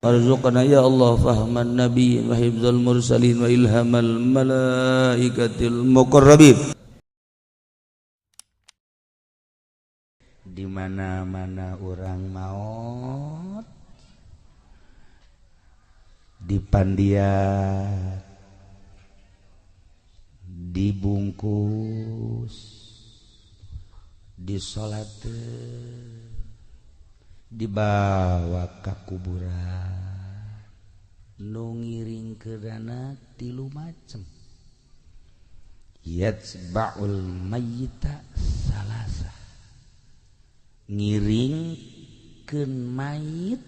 Warzuqna ya Allah fahman nabiyyin wa hifdzal mursalin wa ilhamal malaikatil muqarrabin. Di mana-mana orang maot, dipandian, dibungkus, disolatkeun, dibawa ka kuburan. Nu ngiringkeunana tilu macem. Yatsba'ul mayyita salasa, ngiringkeun mayit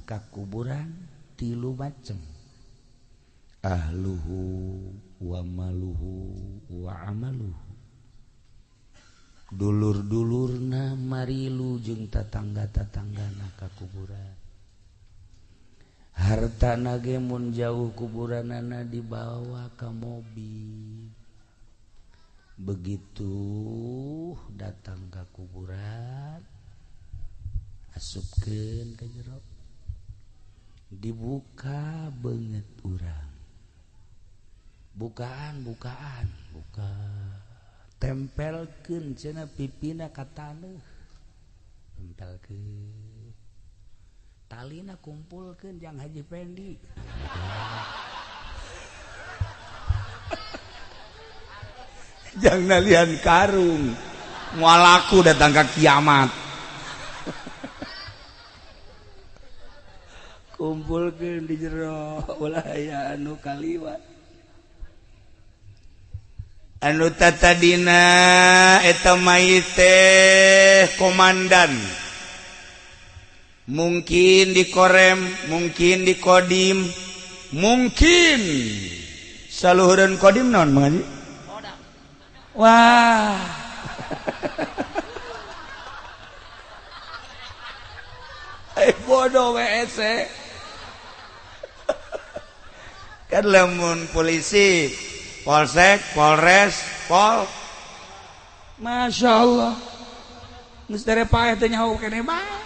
ka kuburan tilu macem. Ahluhu wa maluhu wa amaluhu. Dulur-dulurna marilu jeung tatangga-tatanggana ka kuburan. Hartana ge mun jauh kuburanana dibawa ka mobil. Begitu datang ka kuburan, asupkeun ka jero, dibuka beungeut urang. Bukaan, bukaan, buka. Tempelkeun cenah pipina ka taneuh. Tempelkeun. Talina kumpulkeun jang Haji Pendi. Jang nalian karung. Moal laku datang ka kiamat. Kumpulkeun di jero ulah aya anu kaliwat. Anu tatadina eta mayit teh komandan, mungkin di Korem, mungkin di Kodim, mungkin saluhureun Kodim naon mengaji? Wah. Bodoh WSC. Kan lamun polisi, Polsek, Polres, Pol. Masya Allah. Geus dere paeh teh nyaho keneh bae.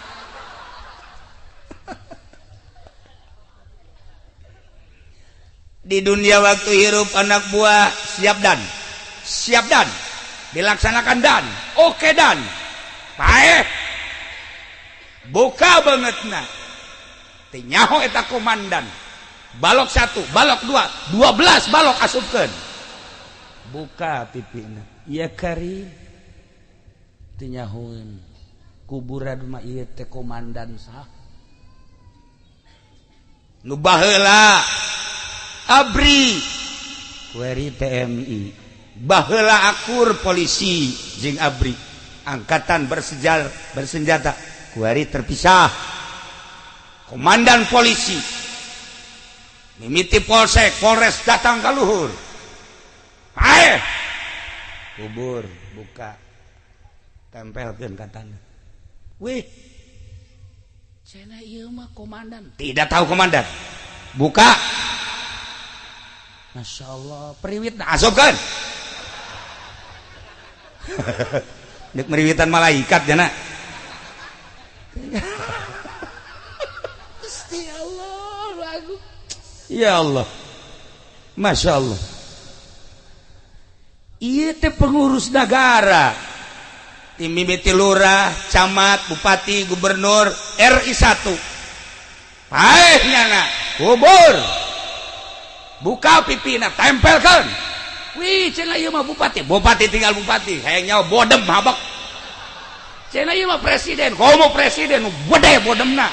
Di dunia waktu hirup anak buah siap dan. Siap dan. Dilaksanakan dan. Oke dan. Paeh. Buka bangetna. Teh nyaho eta komandan. Balok 1, balok 2, 12 balok asupkeun. Buka pipina. Ya karim. Teu nyahoeun. Kuburan mah ieu teh komandan sah. Nu baheula ABRI, kueri TNI. Baheula akur polisi jeung ABRI, angkatan bersenjata. Kueri terpisah. Komandan polisi mimiti polsek, polres datang ka luhur. Ae. Kubur buka. Tempelkeun ka tanah. Wih. Cenah ieu mah komandan. Tidak tahu komandan. Buka. Masya Allah, periwit asupkeun. Dek meriwitan malaikat jana. Gusti Allah, lagu. Ya Allah. Masya Allah. Ieu teh pengurus negara. Tim mimiti lurah, camat, bupati, gubernur, RI 1. Paeh nyana, kubur. Buka pipina, tempelkeun. Wih, cenah ieu mah bupati. Bupati tinggal bupati, hayang nyawa bodem habak. Cenah ieu mah presiden, komo presiden gede bodemna.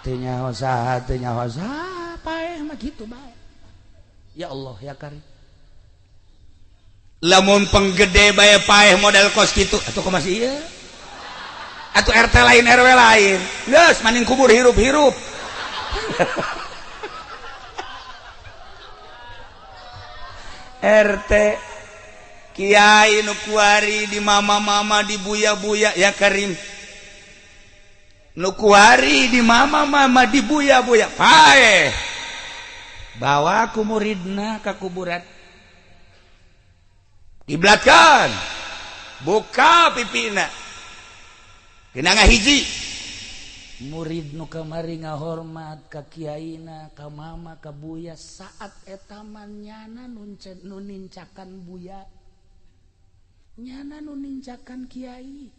Teu nyaho saha, teu nyaho saha, paeh mah kitu bae. Ya Allah ya Karim. Lamun penggede bae paeh model kos kitu, atuh kumaha ieu? Atuh RT lain RW lain. Geus maning kubur hirup-hirup. RT kiai nu kuari di mama-mama di buya-buya ya Karim. Nu kuari di mama-mama di buya-buya paeh. Bawa ku muridna ka kuburan. Kiblatkan. Buka pipina. Kena ngahiji. Murid nu kamari ngahormat ka kiaina, ka mama, ka buya, saat eta mah nyana nu nincakan buya, nyana nu nincakan kiai.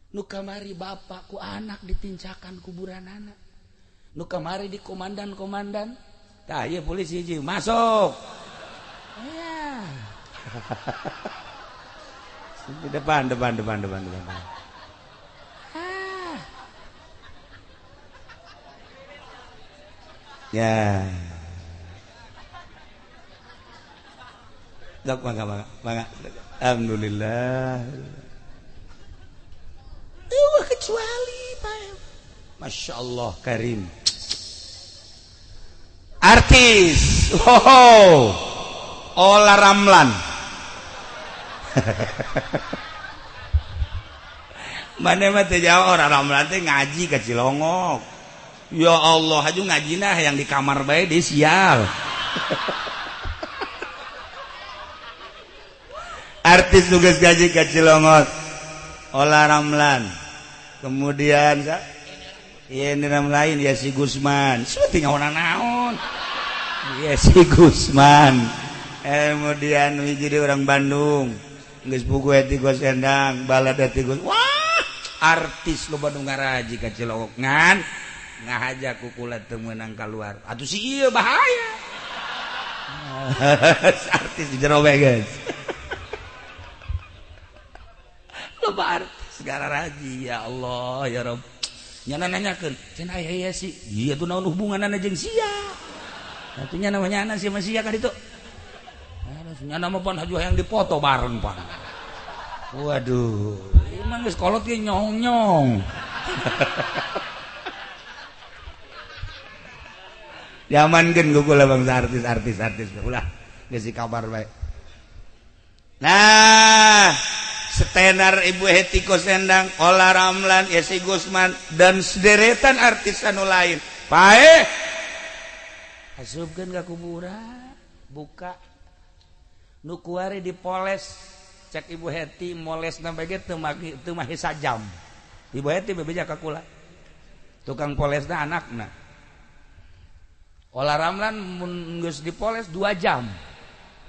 Nu kamari bapak ku anak ditincakan kuburanana. Nu kamari di komandan-komandan, tah ieu polisi hiji masuk. Ya. Di depan depan depan depan depan. Ah. Ya. Dok mangga mangga mangga. Alhamdulillah. Eueuh kecuali Pak. Masya Allah Karim. Artis. Oh. Ola Ramlan. Mana mah teu jauh Ola Ramlan teh ngaji ka Cilongok. Ya Allah, haju ngajina yang di kamar bae di sial. Artis tugas gaji ka Cilongok. Ola Ramlan. Kemudian iya ini lain ya si Gusman. Seperti ngawana naon. Ya si Gusman. Kemudian jadi orang Bandung. Geus puguh Hetty Koes Endang, balad Hetty Koes. Wah, artis loba nu ngaraji ka Cilongok ngan ngahaja kukula teu meunang kaluar. Atuh si ieu bahaya. Artis di jero bae guys. Loba artis ngaraji ya Allah ya Rabb. Nyana nanyakeun, cenah aya ya si, ieu tuh naon hubunganna jeung sia? Atuh nya namanya anak sia mah sia ka ditu. Nyana mah pan haju hayang dipoto bareng pan. Waduh, emang geus kolot ge nyong-nyong. Diamankeun ku kula bangsa artis-artis artis ulah geus kabar bae. Nah, setenar Ibu Hetty Koes Endang, Ola Ramlan, Yesi Gusman dan sederetan artis anu lain. Pae asupkeun ka kuburan, buka nu kuari dipoles, cek Ibu Hetty molesna bae ge teu mahi sajam. Ibu Hetty bebeja ka kula. Tukang polesna anakna. Ola Ramlan mun geus dipoles 2 jam.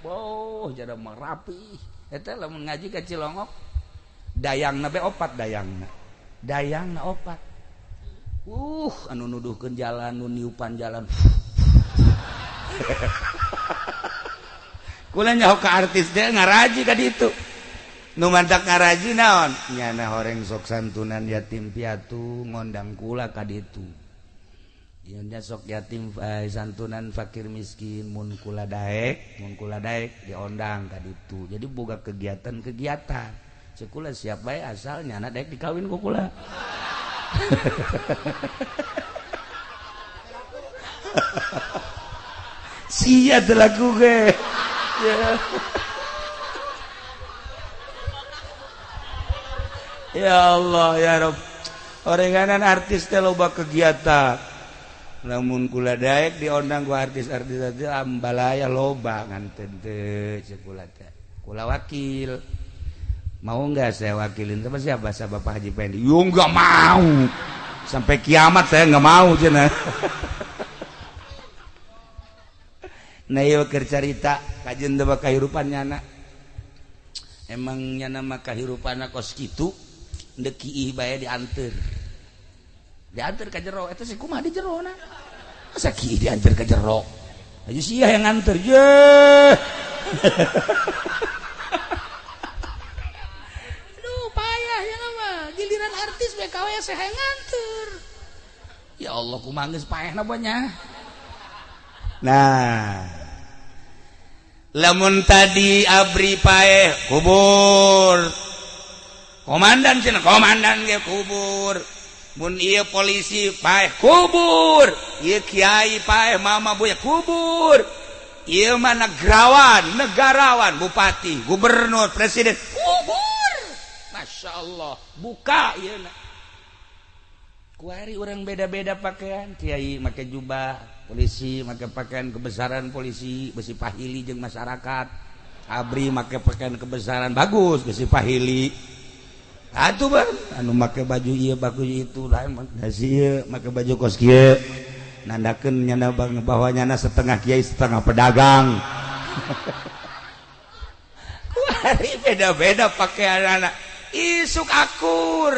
Boh, jadi mah rapi. Eta lamun ngaji ka Cilongok dayangna be opat dayangna. Dayangna opat. Anu nuduhkeun jalan, nu niupan jalan. Kula nyaho ka artis teh ngaraji ka ditu. Nu mantak ngaraji naon? Nyana horeng sok santunan yatim piatu ngondang kula ka ditu. Nya sok yatim santunan fakir miskin mun kula daek diondang ka ditu. Jadi boga kegiatan-kegiatan. Sekula siap bae asal nyana daek dikawin ku kula. Sia teu laku ge. Ya Allah ya Rabb. Orenganan artis teh loba kegiatan. Lamun kula daek diondang ku artis-artis teh ambalaya loba nganten teh cek kula teh. Kula wakil. Mau enggak saya wakilin sama siapa? Sama Bapak Haji Pendi. Yo enggak mau. Sampai kiamat saya enggak mau cenah. Nah ieu keur carita kajeun teh kahirupan nyana. Emang nyana mah kahirupanna kos kitu deuk kiih bae dianteur. Dianteur ka jero eta sih kumaha di jerona? Masa kiih dianteur ka jero? Aju sia yang nganteur ye. Aduh payah ya mah giliran artis BKW saya nganteur. Ya Allah kumaha geus paehna banyak. Nah, lamun tadi abri paeh kubur, komandan cenah komandan ge kubur, mun ieu polisi paeh kubur, ieu kiai paeh mama buya kubur, ieu mah negarawan, negarawan, bupati, gubernur, presiden kubur. Masya Allah, buka ieu na. Kuari orang beda-beda pakaian, kiai make jubah, polisi make pakaian kebesaran polisi, besi pahili jeung masyarakat. Abri make pakaian kebesaran bagus, besi pahili. Atuh bang, anu make baju ieu baju itu lain da ieu make baju kos kieu. Nandakeun nyana bang bahwa nyana setengah kiai setengah pedagang. Kuari beda-beda pakaian anak. Isuk akur.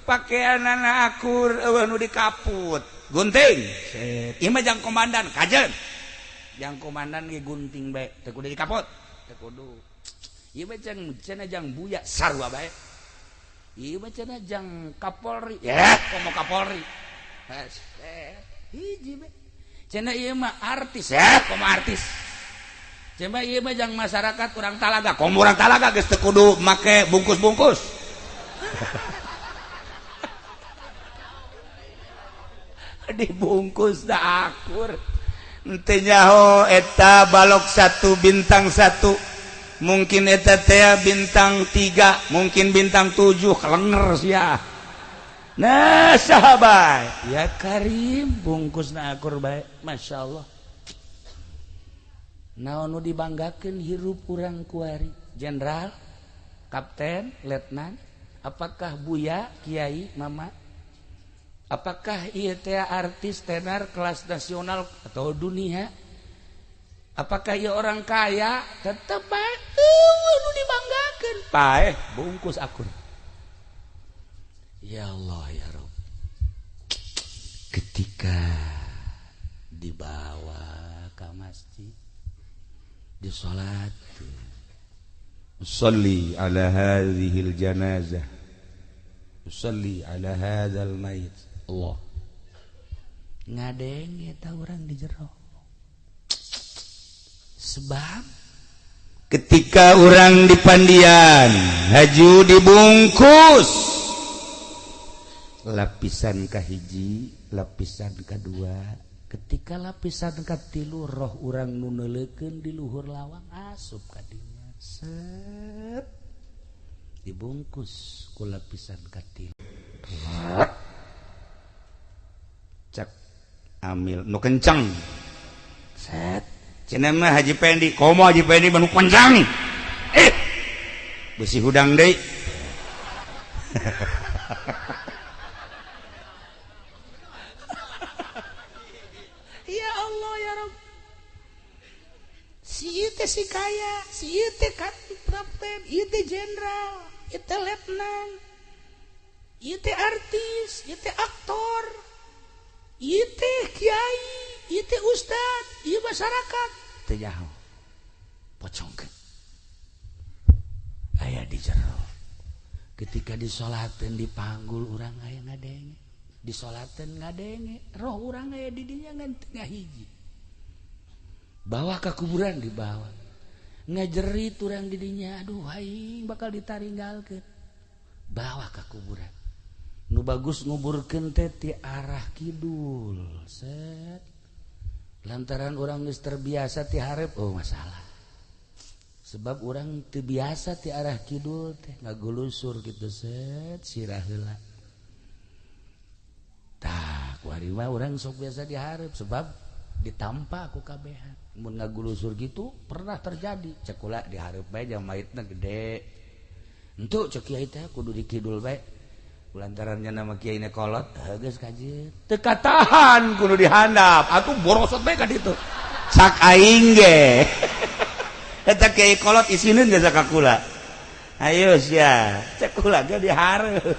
Pakaian anak akur eueuh nu dikaput. Gunting. Ieu mah jang komandan kajen. Jang komandan ge gunting bae, teu kudu dikaput. Teu kudu. Ieu mah jang cenah jang buya sarua bae. Ieu mah cenah jang Kapolri. Ya, komo Kapolri. Hiji bae. Cenah ieu mah artis ya, komo artis. Cenah ieu mah jang masyarakat urang Talaga, komo urang Talaga geus teu kudu make bungkus-bungkus. Dibungkus da akur. Henteu nyaho eta balok 1 bintang 1. Mungkin eta teh bintang 3, mungkin bintang 7 kelenger sia. Nah, sahabat, ya Karim bungkusna akur bae, Masya Allah. Naon nu dibanggakeun hirup urang kuari? Jenderal, kapten, letnan, apakah buya, kiai, mama? Apakah ieu teh artis tenar kelas nasional atau dunia? Apakah ia orang kaya? Tetep bae eueuh nu dibanggakeun. Paeh bungkus akur. Ya Allah ya Rabb. Ketika dibawa ke masjid disolat, usalli ala hadhil janazah, usalli ala hadzal mayit. Allah ngadenge eta urang di jero. Sebab ketika orang di Pandian haju dibungkus lapisan kahiji, lapisan kedua, ketika lapisan katilu roh orang nu neuleukeun di luhur lawang asup ka dinya, set dibungkus ku lapisan katilu. Cak amil nu kenceng set cenah mah Haji Pendi, komo Haji Pendi mah nu kencang. Besi hudang deui. Ya Allah ya Rabb. Si ieu teh si kaya, si ieu teh kapten, ieu teh jenderal, ieu teh letnan, ieu teh artis, ieu teh aktor, ieu teh kiai, ieu teh ustad, ieu masyarakat. Teu nyaho. Pocongkeun. Aya di jero. Ketika disolateun dipanggul urang aya ngadenge. Disolateun ngadenge, roh urang aya di dinya ngan teu ngahiji. Bawa ke kuburan dibawa. Ngajerit urang di dinya, aduh aing bakal ditaringgalkeun. Bawa ke kuburan. Nu bagus nguburkeun teh ti arah kidul. Set. Lantaran orang geus terbiasa ti hareup, oh masalah. Sebab orang teu biasa ti arah kidul teh ngagulusur kitu set sirah heula. Tah, ku ari mah urang sok biasa di hareup sebab ditampa ku kabehan. Mun ngagulusur gitu pernah terjadi. Cek kula di hareup bae jang maitna gede. Entu cek kiai teh kudu di kidul bae. Lantarannya nama kiai ne kolot, geus kajeun. Teu katahan kudu dihandap. Atuh borosot bae ka ditu. Cak aing ge. Eta kiai kolot isineun geus ka kula. Ayo sia, cek kula ge dihareup.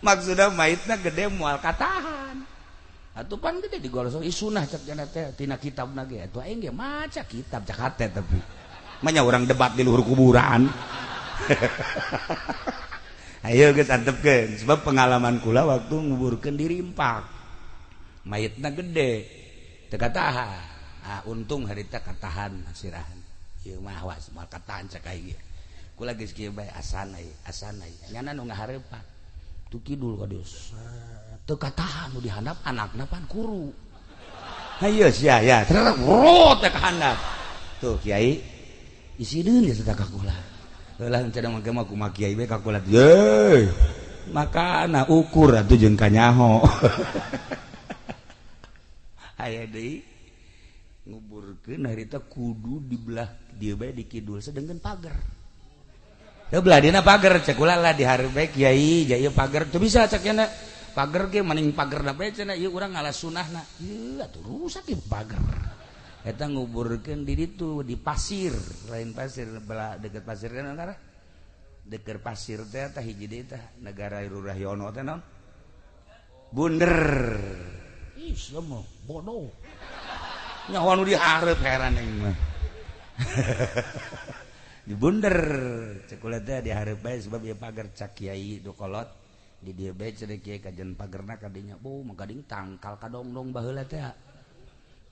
Maksudna maitna gede moal katahan. Atuh pan gede digorosok isunah cek jana teh tina kitabna ge. Atuh aing ge maca kitab cak hate tapi. Manya urang debat di luhur kuburan. Ayo geus antepkeun sebab pengalaman kula waktu nguburkeun di Rimpak. Mayitna gede teu katahan. Ah untung harita katahan sirahan. Ieu mah awas moal katahan cek aing ge. Kula geus kieu bae asana ieu, asana ieu. Nyana nu ngahareupan. Tu kidul ka dieu. Teu katahan nu dihandap anakna pan kuru. Hayo sia ya, rot teh kahandap. Tuh kiai isineun geus eta ka kula. Lah cenah mah mah kumaha kiai bae ka kula. Ye. Makana ukur atuh jeung kanyaho. Aya deui nguburkeun harita kudu dibelah dieu bae di kidul sedengkeun pagar. Teu belah dina pager cek kula lah dihareup bae kiai, ja ieu pager teu bisa cek nya. Pager ge maning pagerna bae cenah ieu urang ngalah sunahna. Ieu atuh rusak ieu pager. Eta nguburkeun di ditu di pasir, lain pasir belah deket pasir kan negara. Deket pasir teh tah hiji deui tah negara Rurahyono teh naon? Bunder. Ih, sia mah bodoh. Nyaho nu dihareup heran aing mah. Di bunder cek kula teh dihareup bae sebab ieu pager cak kiai du kolot di dieu bae cenah kiai kajen pagerna kadinya bu magading tangkal kadongdong baheula teh.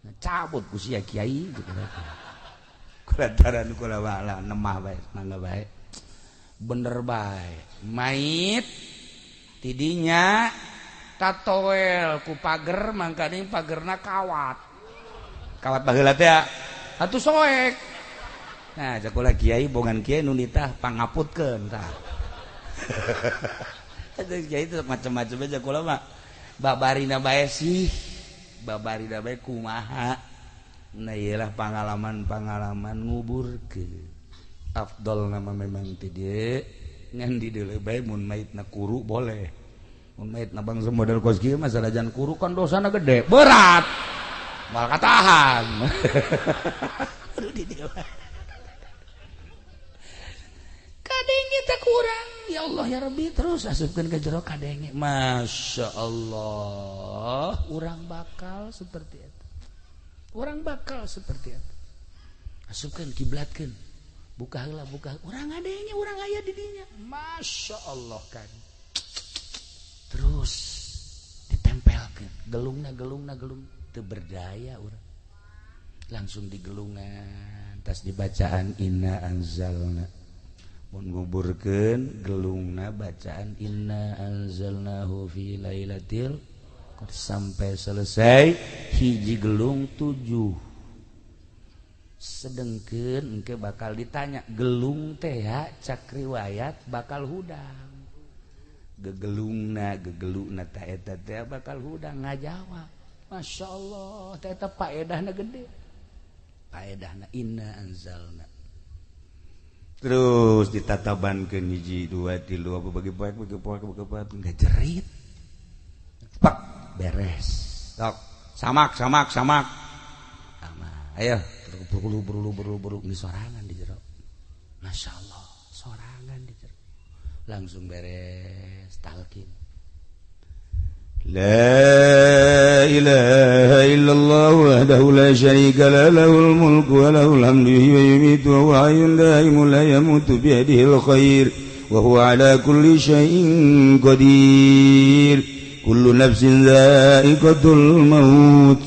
Nah, cabut ku sia kiai gitu kulantaran kula wala nemah bae mangga bae bener bae mait tidinya tatoel ku pager mangkaning pagerna kawat kawat baheula teh atuh soek. Nah, cek kula kiai bongan kiai nu nitah pangaputkeun tah. Atuh kiai teh macam-macam aja kula mah. Babarina bae sih. Babarina bae kumaha. Nah, iyalah pengalaman-pengalaman nguburkeun. Afdol nama memang ti dieu ngan di deuleu bae mun maitna kuru boleh. Mun maitna bangsa model kos kieu mah sanajan kuru kan dosana gede, berat. Moal katahan. Aduh di dieu. Kadenge teh kurang ya Allah ya Rabbi terus asupkeun ke jero kadenge. Masya Allah urang bakal seperti itu, urang bakal seperti itu. Asupkeun kiblatkeun buka heula buka urang ngadenge urang aya di dinya. Masya Allah kan terus ditempelkeun gelungna gelungna gelung teu berdaya urang langsung digelungan tas dibacaan inna anzalna. Mun nguburkeun gelungna bacaan inna anzalnahu fi lailatil qadr sampai selesai hiji gelung 7. Sedengkeun engke bakal ditanya gelung teh ya cak riwayat bakal hudang. Gegelungna gegeluna ta eta teh bakal hudang ngajawab. Masya Allah teh eta paedahna gede. Paedahna inna anzalna. Terus ditatabankeun hiji dua tilu apa bagi poek bagi poek bagi poek enggak jerit. Pak beres. Sok samak samak samak. Sama. Ayo berulu berulu berulu berulu ini sorangan di jero. Masya Allah sorangan di jero. Langsung beres talqin. La ilaha illallah wahdahu la syarika lah lahul mulku wa lahul hamdu yuhyi wa yumiitu wa huwa hayyun daimun la yamutu biyadihil khair wa huwa ala kulli syai'in qadir kullu nafsin dha'iqatul maut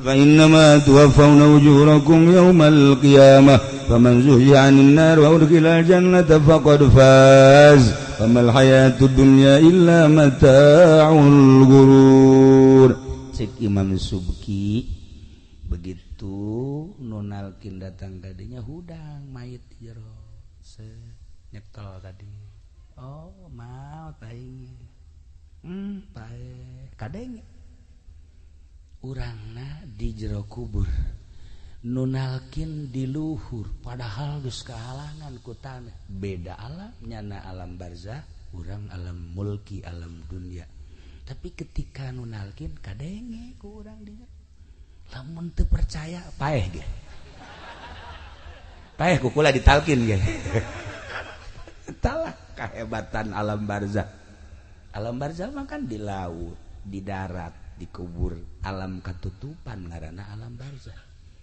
fa innama tuwaffawna ujurakum yawmal qiyamah faman zuhziha 'anil nar wa udkhilal jannata faqad faz famal hayatud dunya illa mata'ul ghurur. Cek Imam Subki begitu nunalkin datang kadinya hudang mayit jero se nyekel tadi. Oh, maot aing. Pae kadenge. Urangna di jero kubur. Nunalkin di luhur padahal geus kahalangan ku tanah. Beda alam nyana alam barzah, urang alam mulki alam dunia. Tapi ketika nunalkin kadenge ku urang di jero. Lamun teu percaya paeh ge. Paeh ku kula ditalkin ge. Talah kehebatan alam barzah. Alam barzah mah kan di laut, di darat, di kubur, alam katutupan ngaranna alam barzah.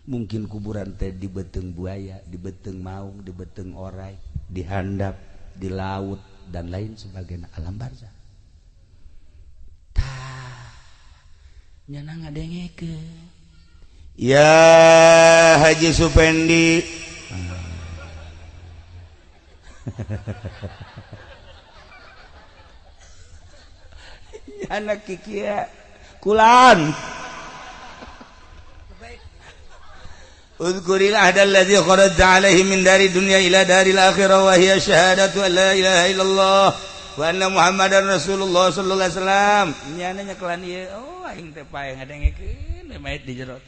Mungkin kuburan teh di beteng buaya, di beteng maung, di beteng orai, di handap, di laut dan lain sebagainya alam barzah. Tah nyana ngadengekeun. Ya Haji Supendi. Nyana kikia kulan. Udhkuril ahda alladzi kharajta alaihi min dari dunya ila daril akhirah wa hiya syahadatu an la ilaha illallah wa anna Muhammadar Rasulullah sallallahu alaihi wasallam. Nyana nyekelan ieu, oh aing teh pae ngadengekeun mayit di jero.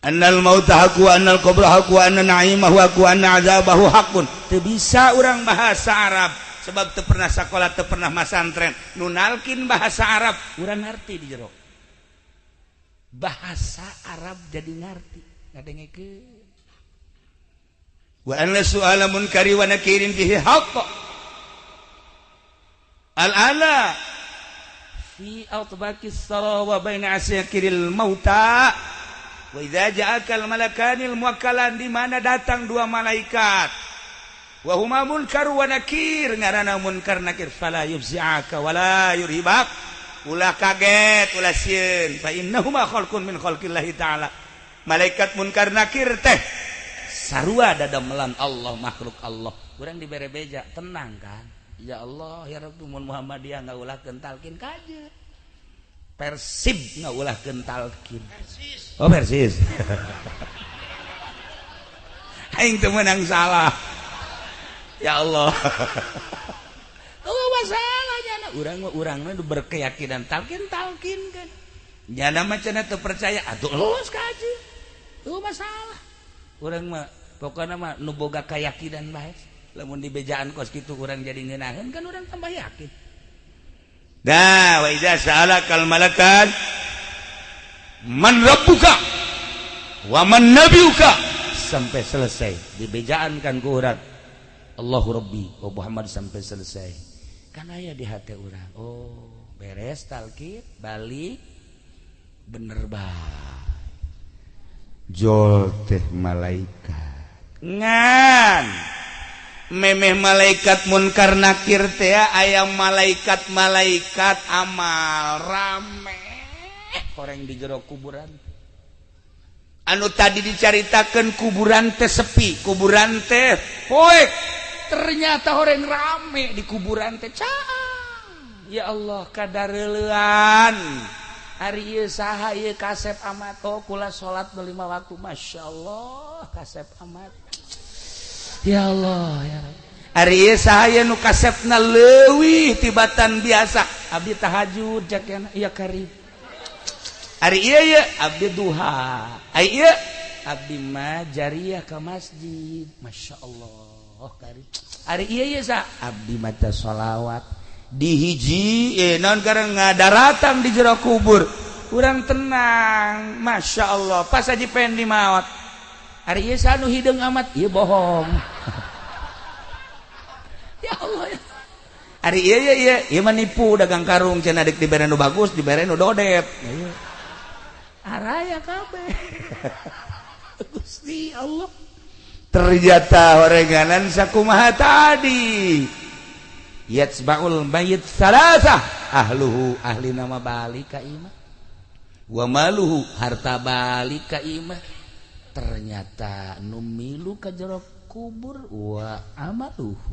Annal mauta haqqu, annal qabra haqqu, anna na'imahu haqqu, anna azabahu haqqun. Teu bisa urang bahasa Arab sebab teu pernah sakola, teu pernah masantren. Nu nalkin bahasa Arab urang ngarti di jero. Bahasa Arab jadi ngarti, ngadengekeun. Wa anna su'ala munkari wa nakirin fihi haqq. Al-ala fi atbaqis sara wa baina asakiril mauta. Wa idza ja'akal malakanil muwakkalan, di mana datang dua malaikat. Wa huma munkar wa nakir, ngaranna munkar nakir, fala yufzi'aka wala yurhibak. Ulah kaget, ulah sieun, fa innahuma khalqun min khalqillahi ta'ala. Malaikat munkar nakir teh sarua dadamelan Allah, makhluk Allah. Urang dibere beja, tenang kan? Ya Allah, ya Rabbi, mun Muhammadiyah ngaulahkeun talqin kaje. Persib ngaulahkeun talqin. Persis. Oh persis. Aing teu meunang salah. Ya Allah. Oh masalah nyana urang mah urangna berkeyakinan talqin talqin kan. Nyana mah cenah teu percaya atuh los kaje. Tuh masalah. Urang mah pokona mah nu boga keyakinan bae. Lamun dibejaan kos kitu urang jadi ngeunaheun kan urang tambah yakin. Dah wa idza sa'alakal malakan man rabbuka wa man nabiyuka sampai selesai dibejaan kan ku urang Allahu Rabbi wa Muhammad sampai selesai. Kan aya di hati urang. Oh, beres talqin balik bener bae. Jol teh malaikat. Ngan memeh malaikat munkar nakir teh aya malaikat-malaikat amal rame horeng di jero kuburan. Anu tadi dicaritakeun kuburan teh sepi, kuburan teh poek, ternyata horeng rame di kuburan teh caang. Ya Allah kadareulean. Ari ieu saha ieu kasep amat, oh kula salat 5 waktu, masyaallah kasep amat. Ya Allah ya Rabbi. Ari ieu saha nu kasepna leuwih tibatan biasa, abdi tahajud jakena ieu karib. Ari ieu ye abdi duha. Ari ieu abdi mah jariyah ka masjid, masyaallah karib. Ari ieu ye sa abdi mah teh sholawat dihiji naon kareng ngadaratang di jero kubur. Urang tenang, masyaallah pas Haji Pendi maot. Ari ieu sa nu hideung amat, ieu bohong. Ya Allah ya. Ari ieu ye ieu ieu mah nipu dagang karung cenah deuk dibere nu bagus, dibere nu dodep. Araya kabeh. Gusti Allah. Ternyata horenganan sakumaha tadi. Yatsba'ul mayyit salasah, ahluhu ahli nama balik ka imah. Wa maluhu harta balik ka imah. Ternyata nu milu ka jero kubur wa amaluhu.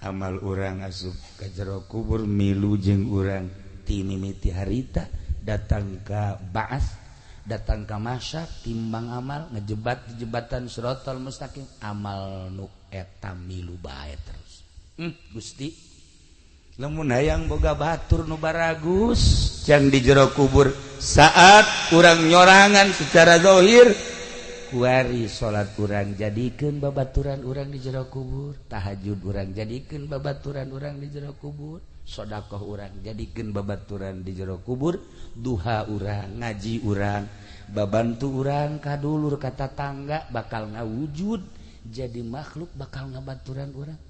Amal urang asup ka jero kubur milu jeung urang ti mimiti harita datang ka ba'as, datang ka mahsyar, timbang amal ngejebat di jembatan siratal mustaqim, amal nu eta milu bae terus. Gusti lamun hayang boga batur nu baragus jang di jero kubur saat urang nyorangan secara zahir kuari salat urang jadikeun babaturan urang di jero kubur, tahajud urang jadikeun babaturan urang di jero kubur, sedekah urang jadikeun babaturan di jero kubur, duha urang, ngaji urang, babantu urang ka dulur ka tatangga bakal ngawujud jadi makhluk bakal ngabaturan urang.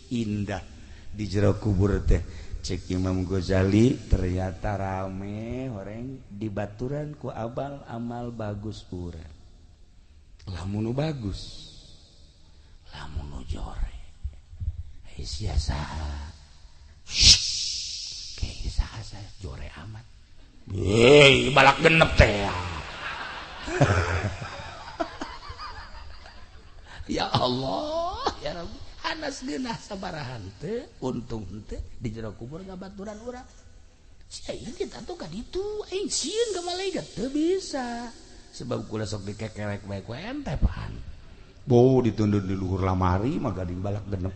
Indah di jero kubur teh. Cek Imam Ghazali ternyata rame horeng dibaturan ku abal amal bagus urang. Lamun nu bagus, lamun nu jore, sia saha, kayak saha saya jore amat, balak genep teh. Ya Allah, ya Rabbi, anas geunah sabaraha teu, untung teu di jero kubur ngabaturan urang. Sia ieu kita tuh ka ditu, aing sieun ka malaikat teu bisa. Sebab kula sok dikekerek bae ku ente pan. Bo ditundun di luhur lamari mah gading balak genep.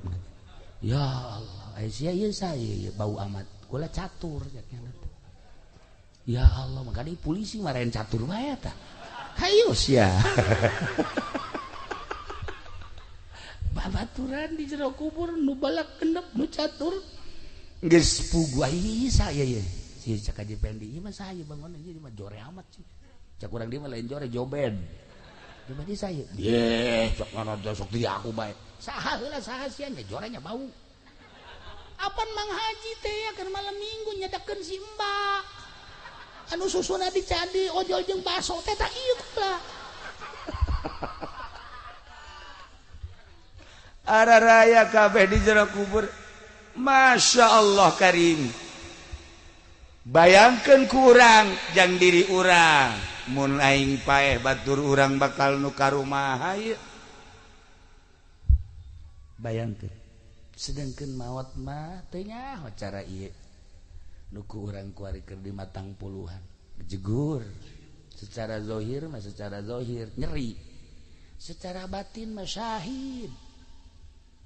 Ya Allah, ai sia ieu saya bau amat. Kula catur nya. Ya Allah, mah gading polisi marahin catur bae tah. Hayu sia. Babaturan di jero kubur nu balak genep nu catur. Geus puguh ai saya ye. Si cak Haji Pendi ieu mah saya bangun ieu mah jore amat sih. Cak urang dia mah lain jore joben. Coba di saya. Ye, sok ngono sok di aku bae. Saha heula saha sia nya jorenya bau. Apan Mang Haji teh ya keur malam Minggu nyedakeun si Mbak. Anu susuna dicadi ojol jeung baso teh tak ieu kula. Araraya kabeh di jero kubur. Masya Allah karim. Bayangkan kurang jang diri urang. Mun aing paeh batur urang bakal nu ka rumah ieu. Bayangkeun. Sedangkeun maot mah teu nyaho cara ieu. Nu ku urang kuari keur di matang puluhan. Jegur. Secara zahir mah secara zahir nyeri. Secara batin mah syahid.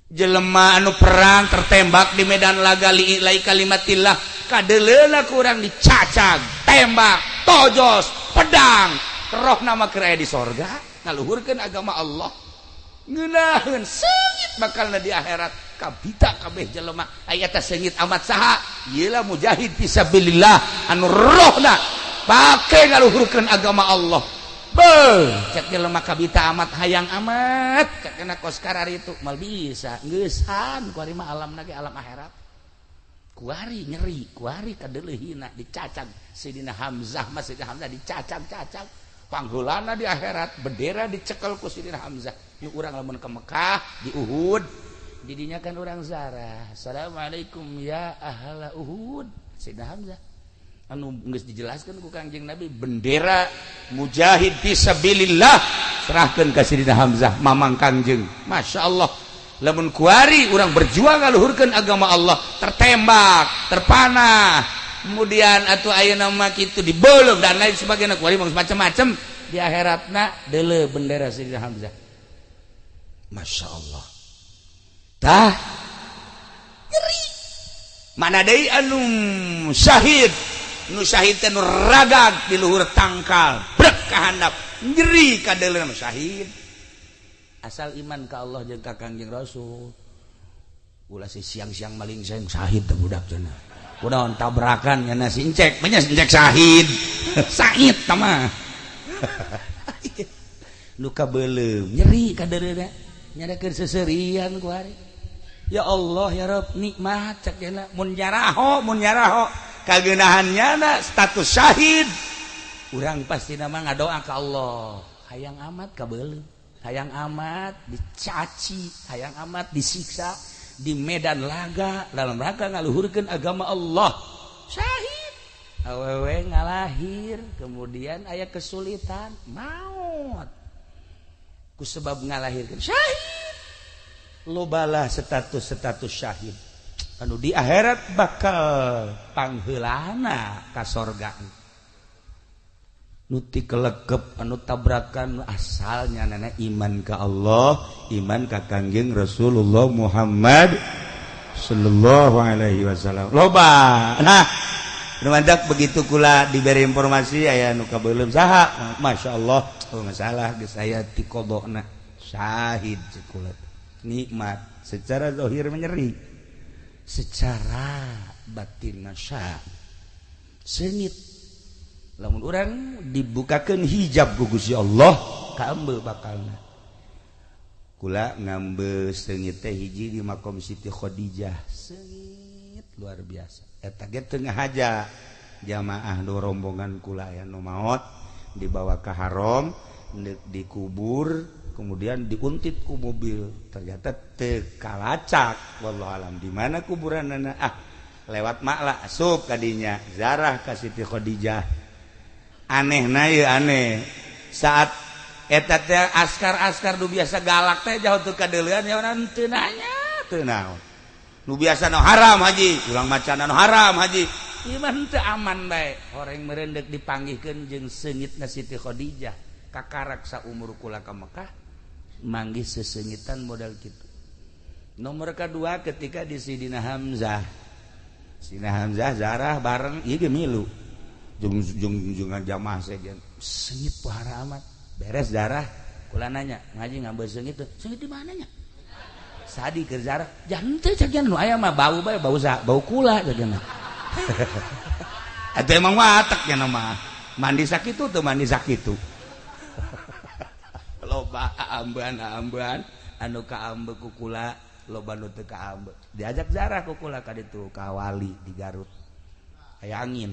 Jelema anu perang tertembak di medan laga li'ilai kalimatillah kadeleuna kurang dicacag tembak tojos pedang roh nama keur aya di sorga ngaluhurkeun agama Allah ngeunaheun seungit bakalna di akhirat kabita kabeh jelema aya eta seungit amat saha ieu lah mujahid fisabilillah anu rohna pake ngaluhurkeun agama Allah. Beuh, cek jelema kabita amat hayang amat cek kena kos karar itu mal bisa geusan kuari mah alamna ge alam akhirat kuari nyeri kuari kadeuleuhina dicacag Sidina Hamzah mah Sidina Hamzah dicacag-cacag pangheulana di akhirat bendera dicekel ku Sidina Hamzah nu urang lamun ke Mekah di Uhud didinya kan urang zarah assalamualaikum ya ahla Uhud Sidina Hamzah anu geus dijelaskeun ku Kangjeng Nabi bendera mujahid fisabilillah serahkeun ka Sidina Hamzah mamang Kangjeng. Masya Allah lamun kuari urang berjuang ngaluhurkeun agama Allah tertembak terpanah kemudian atuh ayeuna mah kitu dibeuleum dan lain sebagainya kuari mah macam-macam di akhiratna deuleu bendera Sidina Hamzah. Masya Allah tah nyeri mana deui anu syahid nu syahid teh nu ragag di luhur tangkal brek ka handap nyeri kadeuleuh syahid asal iman ka Allah jeung ka Kangjeng Rasul ulah si siang-siang maling sayang syahid teh budak cenah kunaon tabrakan nya si encek mah nya encek syahid said tah mah nu kabeuleum nyeri kadeuleuh nyadakeun seserian ku ari ya Allah ya Rabb nikmat cek cenah mun nyaraho kagenahannya na status syahid urang pasti nama ngadoa ka Allah hayang amat kabeuleum hayang amat dicaci hayang amat disiksa di medan laga dalam rangka ngaluhurkeun agama Allah syahid awewe ngalahir kemudian aya kesulitan maut ku sebab ngalahirkeun syahid lobalah status-status syahid anu di akhirat bakal pangheulana ka sorga nu ti kelekep anu tabrakan asalnya nenek iman ka Allah iman ka Kangjeng Rasulullah Muhammad sallallahu alaihi wasallam loba. Nah nu begitu kula diberi informasi aya nu kabeuleum saha Masya Allah oh masalah geus aya ti qodona syahid kula nikmat secara zahir menyeri secara batin masya sengit lamun urang dibukakeun hijab ku Gusti Allah kaembe bakalna kula ngambe sengit teh hiji di makom Siti Khadijah sengit luar biasa eta ge teu ngahaja jamaah nu rombongan kula aya nu maot dibawa ke haram dikubur kemudian diuntit ku mobil ternyata teu kalacak wallahu alam di mana kuburanana ah lewat makla asup kadinya zarah ka Siti Khadijah aneh na ieu aneh saat eta teh askar-askar nu biasa galak teh jauh teu kadeulean ya urang teu nanya teu naon nu biasa nu haram haji urang macana nu haram haji ieu mah teu aman bae horeng meureun deuk dipanggihkeun jeung seungitna Siti Khadijah kakarak saumur kula ka Mekah manggih sesengitan modal kitu. Nomor kedua ketika di Sidina Hamzah Sidina Hamzah zarah bareng ieu ge milu jeung jamaah sejen sengit pohara amat. Beres darah kula nanya ngaji ngambil seungit teu? Seungit di mana nya? Sadi keur zarah jangan teu cagian nu aya mah bau bae bau bau kula cagian. Atuh emang watek nya mah. Mandi sakitu teu mandi sakitu. Loba ambean-ambean anu kaambe ku kula loba nu teu kaambe. Diajak zarah ku kula ka ditu ka wali di Garut. Aya angin.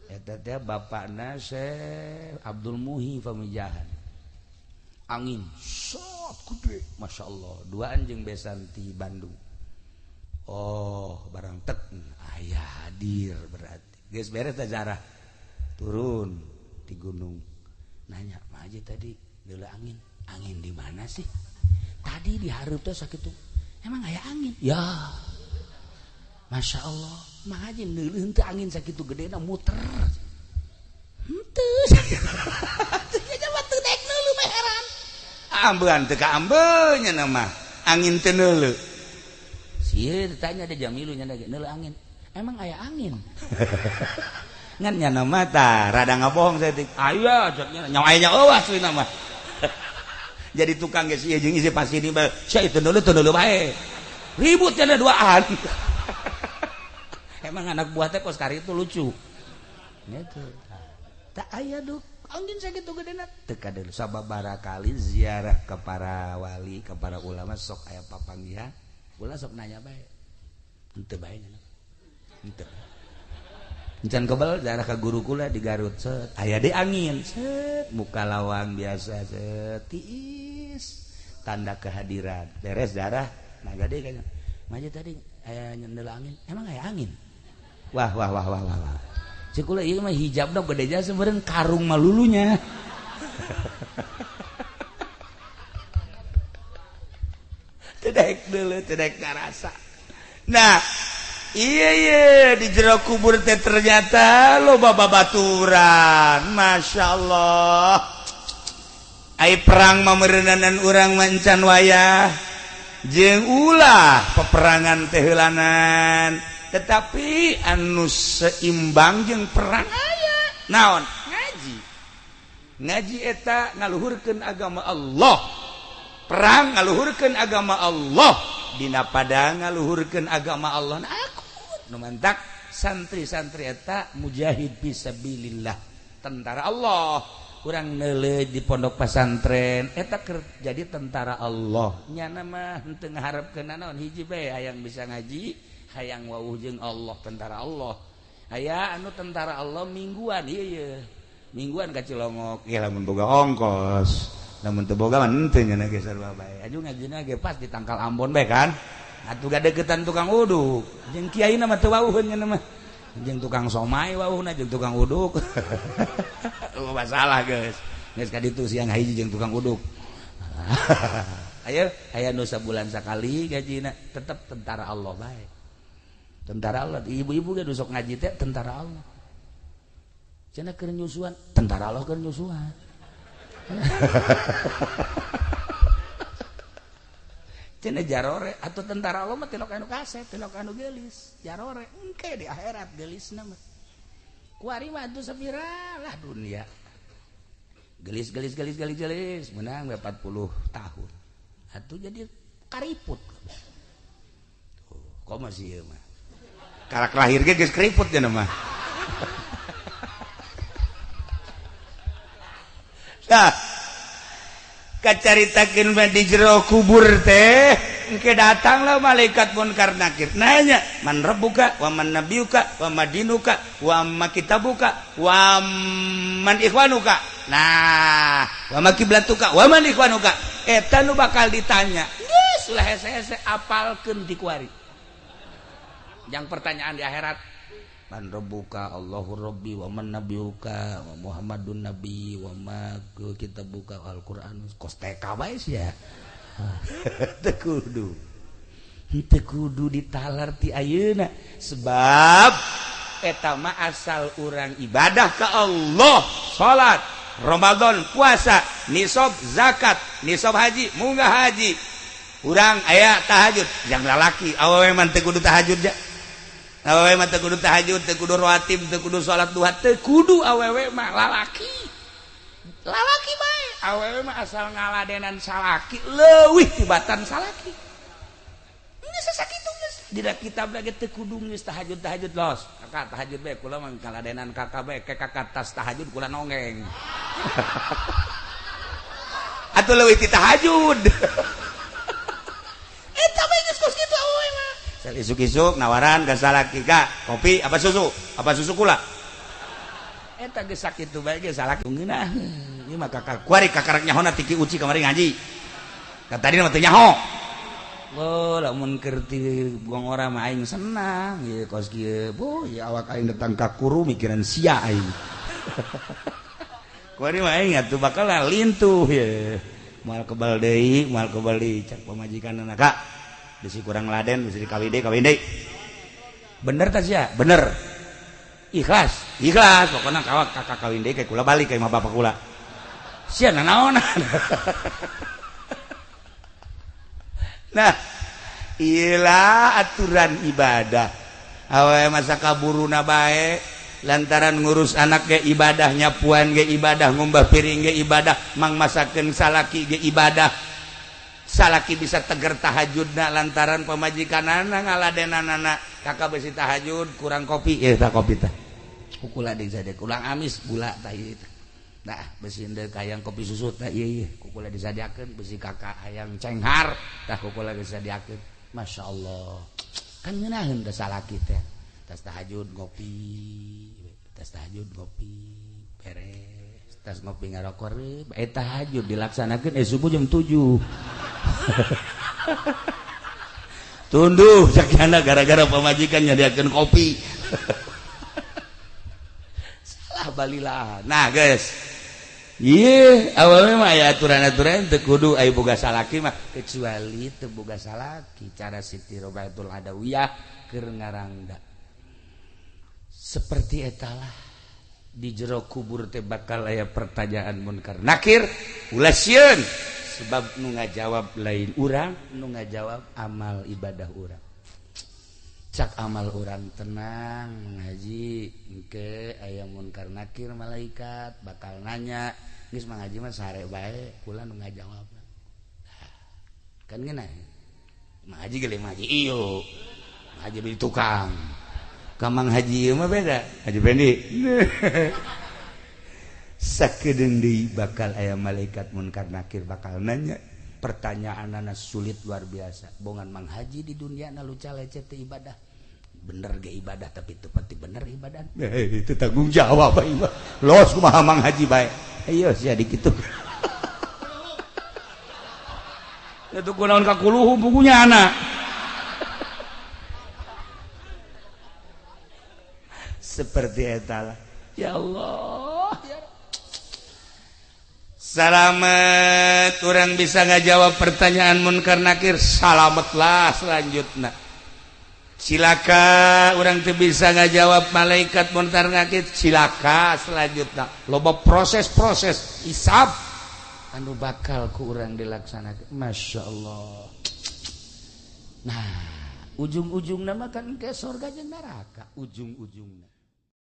Eta teh bapakna Syekh Abdul Muhi Pamijahan. Angin sot gede, Masya Allah. Duaan jeung besan ti Bandung. Oh, barang tek aya hadir berarti. Geus beres teh zarah. Turun di gunung. Nanya, "Mah aja tadi deuleu angin. Angin di mana sih?" Tadi di hareup teh sakitu. Emang aya angin? Ya. Masya Allah, mah aja neuleuh teu angin sakitu gedena muter. Henteu. Teu nya teu daek neuleuh mah heran. Ambean teu kaambe nya mah. Angin teu neuleuh. Sieun ditanya da jamilu nya neuleuh angin. Emang aya angin? Ngan nya mah tah rada ngabohong saeutik. Aya cek nya nyawa aya eueuh asli mah. Jadi tukang geus ieu jeung isi pasti bae. Sia itu neuleuh bae. Ribut nya duaan. Emang anak buah teh kos kari itu lucu. Gitu. Tak aya duh, angin sakitu gedena teu kadeuleu. Sababaraha kali ziarah ke para wali, ke para ulama sok aya papanggihan, ulah sok nanya bae. Henteu bae nya. Henteu. Encan kebel ziarah ka guru kula di Garut set, aya deui angin set, muka lawang biasa set, tiis tanda kehadiran. Beres ziarah, naga deui kanya. Maju tadi aya nyendeul angin, emang aya angin? Wah wah wah wah wah. Cek kula ieu mah hijabna gede jasa meureun karung malulunya. Teu daek deuleu, teu daek ngarasa. Nah, iya iya di jero kubur teh ternyata loba babaturan. Masya Allah. Ai perang mah meureunanan urang mah encan wayah. Jeung ulah peperangan teh heulanan. Tetapi anu seimbang jeung perang aya naon ngaji ngaji eta ngaluhurkeun agama Allah, perang ngaluhurkeun agama Allah, dina padang ngaluhurkeun agama Allah. Nah, aku nu mantak santri-santri eta mujahid fisabilillah, tentara Allah. Urang neuleuh di pondok pesantren eta keur jadi tentara Allah. Nyana mah henteu ngaharepkeun naon, hiji bae hayang bisa ngaji, hayang wawuh jeung Allah, tentara Allah. Aya anu tentara Allah mingguan, ieu ye. Mingguan ka Cilongok, ya lamun boga ongkos. Lamun teu boga mah henteu nya ge sarua bae. Aju ngajina ge pas di tangkal Ambon bae kan. Atuh gadeukeutan tukang uduk. Jeung kiaina mah teu wawuheun nya mah. Jeung tukang somai wawuhna jeung tukang uduk. Oh masalah geus. Geus ka ditu siang hiji jeung tukang uduk. Ayo aya nu sabulan sakali gajina tetep tentara Allah bae. Tentara Allah, ibu-ibu ge sok ngaji teh tentara Allah. Cenah keur nyusuan, tentara Allah keur nyusuan. Cenah jarore atuh tentara Allah mah tilok anu kasep, tilok anu geulis, jarore engke di akhirat geulisna mah. Kuari mah atuh sapira lah dunia. Gelis gelis gelis gelis gelis menang 40 tahun. Atuh jadi kariput. Tuh, kok masih ieu mah. Karak lahir ge geus keriput nya mah. Nah, kacaritakeun mah di jero kubur teh engke datanglah malaikat munkar nakir nanya, man rabbuka wa man nabiyuka wa madinuka wa ma kitabuka wa man ikhwanuka. Nah, wa ma kiblatuka wa man ikhwanuka. Eta nu bakal ditanya. Geus ulah hese-hese apalkeun ti kuari. Yang pertanyaan di akhirat, man rabbuka Allahu rabbi wa man nabiyuka wa Muhammadun nabi wa ma kitabuka Al-Qur'an. Kos TK bae sia. Teu kudu. Teu kudu ditalar ti ayeuna sebab eta mah asal urang ibadah ka Allah, salat, Ramadan, puasa, nisab zakat, nisab haji, munggah haji. Urang aya tahajud, jang lalaki awewe mah teu kudu tahajud ja. Awewe mah teu kudu tahajud, teu kudu rawatib, teu kudu salat duha, teu kudu awewe mah lalaki. Lalaki bae awewe mah asal ngaladenan salaki leuwih tibatan salaki. Geus sakitu geus. Dina kitab lagi teu kudu geus tahajud-tahajud los. Kakak tahajud bae kula mah ngaladenan kakak bae ke kakak tas tahajud kula nongeng. Atuh leuwih ti tahajud. Eta bae geus kos kitu awewe mah. Isuk-isuk nawaran ka salaki ka kopi apa susu kula. Eta geus sakitu bae ge salaki ngeunah. Ieu mah kakak kuari kakarak nyahona tiki uci kamari ngaji. Ka tadi mah teu nyaho. Oh, lamun keur ti gong ora mah aing senang ieu kos kieu. Boh, ieu awak aing datang ka kuru mikiran sia aing. Kuari mah aing atuh bakal lintuh ye. Moal kebal deui cak pamajikanna Kak. Bisi kurang laden bisi kawin deui. Bener tah sia? Bener. Ikhlas, ikhlas pokona kawak kakak kawin deui ka kula balik ka imah bapak kula. Sia nanaonan. Nah, ilah aturan ibadah. Awewe masa kaburuna bae lantaran ngurus anak ge ibadah, nyapuan ge ibadah, ngumbah piring ge ibadah, mangmasakeun salaki ge ibadah. Salaki bisa teger tahajudna lantaran pamajikanana ngaladenanana. Kakak besi tahajud kurang kopi, ya tah kopi tah. Kukula deui sade kurang amis gula tah ieu tah. Nah, besi deuk hayang kopi susu tah ieu ieu kukula disadiakeun, besi kakak hayang cenghar tah kukula disadiakeun. Masya Allah. Kan ngeunaheun teh salaki teh. Tas tahajud ngopi, tas tahajud ngopi, beres. Tas ngopi ngarokok, tahajud dilaksanakeun subuh jam 7. Tunduh cakana gara-gara pamajikan nyadiakeun kopi. Salah balilah. Nah, guys. Ieu awalnya mah aya aturan-aturan teu kudu aya boga salaki mah kecuali teu boga salaki cara Siti Robiatul Adawiyah keur ngarangda. Seperti etalah di jero kubur teh bakal aya pertanyaan munkar nakir ulah sieun sebab nu ngajawab lain urang, nu ngajawab amal ibadah urang. Cak amal urang tenang ngaji engke aya munkar nakir malaikat bakal nanya geus mah ngaji mah sare bae kula nu ngajawab. Kan ngeunah ngaji ge ngaji ieu ngaji di tukang ka Mang Haji ieu mah beda Haji Pendi. Sakedeung deui bakal aya malaikat munkar nakir bakal nanya pertanyaanana sulit luar biasa. Bongan Mang Haji di dunia na luca lecet teh ibadah bener ge ibadah tapi teu pati bener ibadah. Itu tanggung jawab bae mah. Los kumaha Mang Haji bae. Ayo sia dikitu. Itu kunaon ka kuluhu bukunya anak. Seperti eta lah. Ya Allah. Ya salamet orang bisa ngajawab pertanyaan munkar nakir, salametlah selanjutnya. Cilaka orang teu bisa ngajawab malaikat munkar nakir, cilaka selanjutnya. Loba proses-proses hisab anu bakal ku urang dilaksanakeun. Masya Allah. Nah, ujung-ujungna mah kan ke surga jeung neraka, ujung-ujungna.